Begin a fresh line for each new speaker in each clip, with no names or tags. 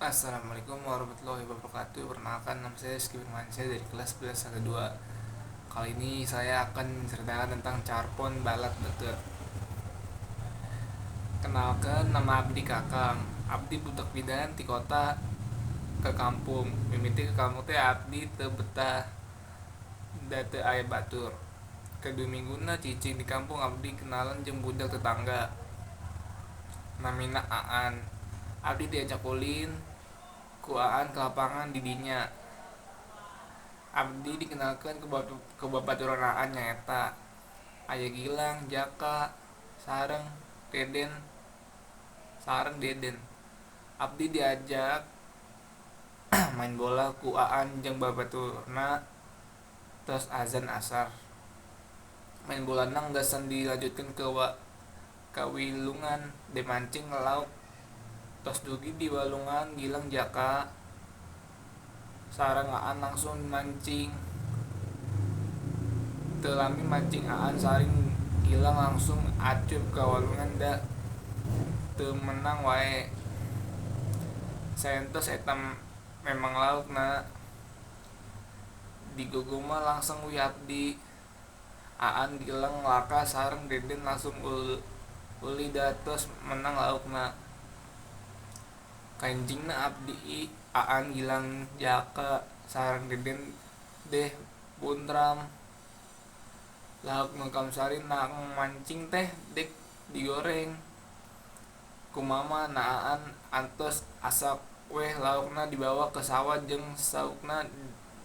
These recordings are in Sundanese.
Assalamualaikum warahmatullahi wabarakatuh. Perkenalkan, nama saya Rizky Firmansyah dari kelas 11 1 2. Kali ini saya akan menceritakan tentang carpon balat betet. Kenalkan, nama abdi Kakang. Abdi budak pindahan ti kota ke kampung. Mimiti ke kampung teh abdi teu betah da teu aya batur. Kadua mingguna cicing di kampung, abdi kenalan jeung budak tetangga namina Aan. Abdi diajak ulin ku Aan ke lapangan di dinya. Abdi dikenalkeun ku babaturan Aan, nyaeta aya Gilang, Jaka, sareng Deden. Abdi diajak main bola ku Aan jeung babaturna tos azan asar. Main bolana enggesan dilanjutkeun ka walungan de mancing lauk. Tos dugi di walungan, Gilang, Jaka, sareng Aan langsung mancing. Teu lami mancing, Aan sareng Gilang langsung acup ka walungan da teu meunang wae. Saentos eta memang laukna. Digogoma langsung we abdi. Aan, Gilang, Laka sareng Deden langsung uli da tos meunang laukna. Kaenjingna abdi, Aan, Gilang, Jaka, sareng Deden deh buntram. Lauk nu kamsari mancing teh dek digoreng ku mama na Aan. Antos asak weh laukna dibawa ke sawah jeung saukna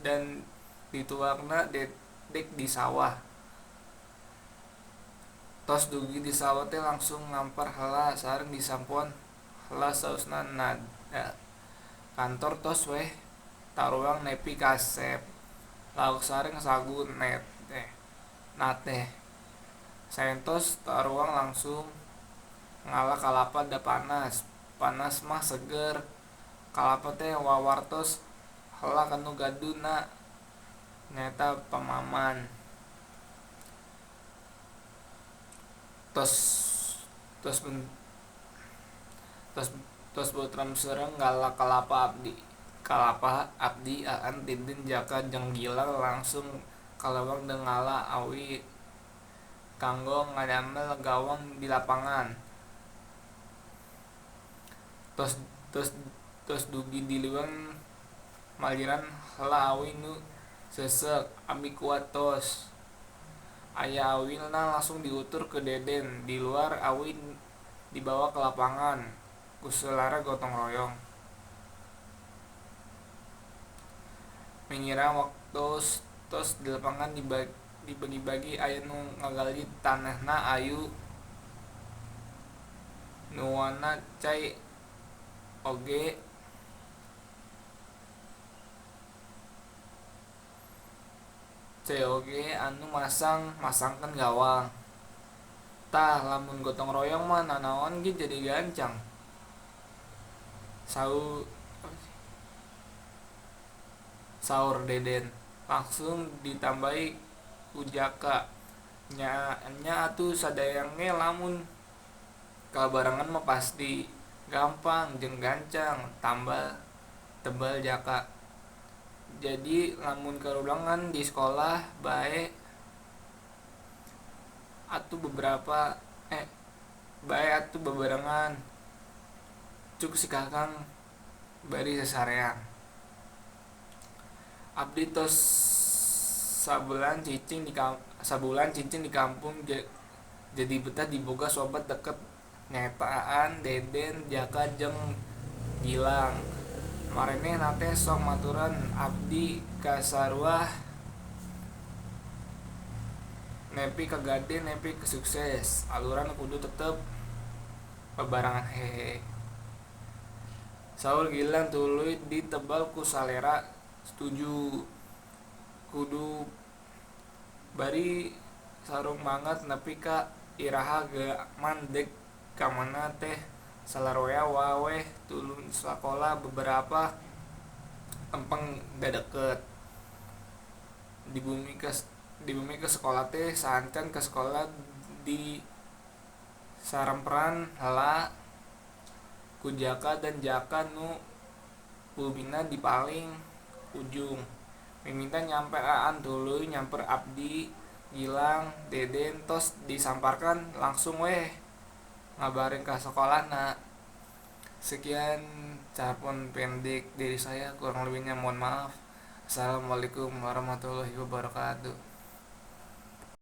dan dituakna dek di sawah. Tos dugi di sawah teh langsung ngampar heula sareng disampon heula sausna nada. Kantor tos weh taruang nepi kasep lauk sareng sagu na teh. Saentos taruang langsung ngala kalapa da panas. Panas mah seger. Kalapa teh wawartos heula kanu gaduhna nyaeta pamaman. Tos tos tos tos botram sareng ngala kalapa abdi, Aan, Deden, Jaka jeung Gilang langsung ka leweng deung ngala awi kanggo ngadamel gawang di lapangan. Tos tos tos dugi di leuweung maliran heula awi nu seuseuk ameh kuat tos. Aya awina langsung diutur ku Deden di luar, awi dibawa ke lapangan ku salara gotong royong. Mengira waktos tos di lapangan dibagi-bagi, aya nu ngagali tanehna, ayu nuana cai oge anu masang-masangkeun gawang. Tah lamun gotong royong mah nanaon ge jadi gancang. Saur Deden langsung ditambahi ku Jaka. Nya atuh sadaya ge lamun kabarengan mah pasti gampang jeung gancang, tambal tebal Jaka. Jadi lamun karulangan di sekolah bae atuh babarengan, cuk si Kakang bari sasarean. Abdi tos sabulan cicing di kampung jadi betah diboga sobat deket nyaeta Aan, Deden, Jaka jeung Gilang. Marenehna teh sok maturan abdi ka saruah nepi ka gade nepi ka sukses. Aluran kudu tetep babarengan hehe. Saur Gilang tuluy ditebal ku salera setuju. Kudu bari sarung banget nepi ka iraha geman dek ka mana teh salaroea waweh tulung sakola beberapa empeng da deket. Di bumi ke sekolah teh saacan ke sekolah di saramperan heula ku Jaka dan Jaka nu Bumina di paling ujung. Mimita nyamper Aan tuluy nyamper abdi, Gilang, Deden tos disamparkan langsung weh ngabarin ka sekolahna. Sekian carpon pendek dari saya, kurang lebihnya mohon maaf. Assalamualaikum warahmatullahi wabarakatuh.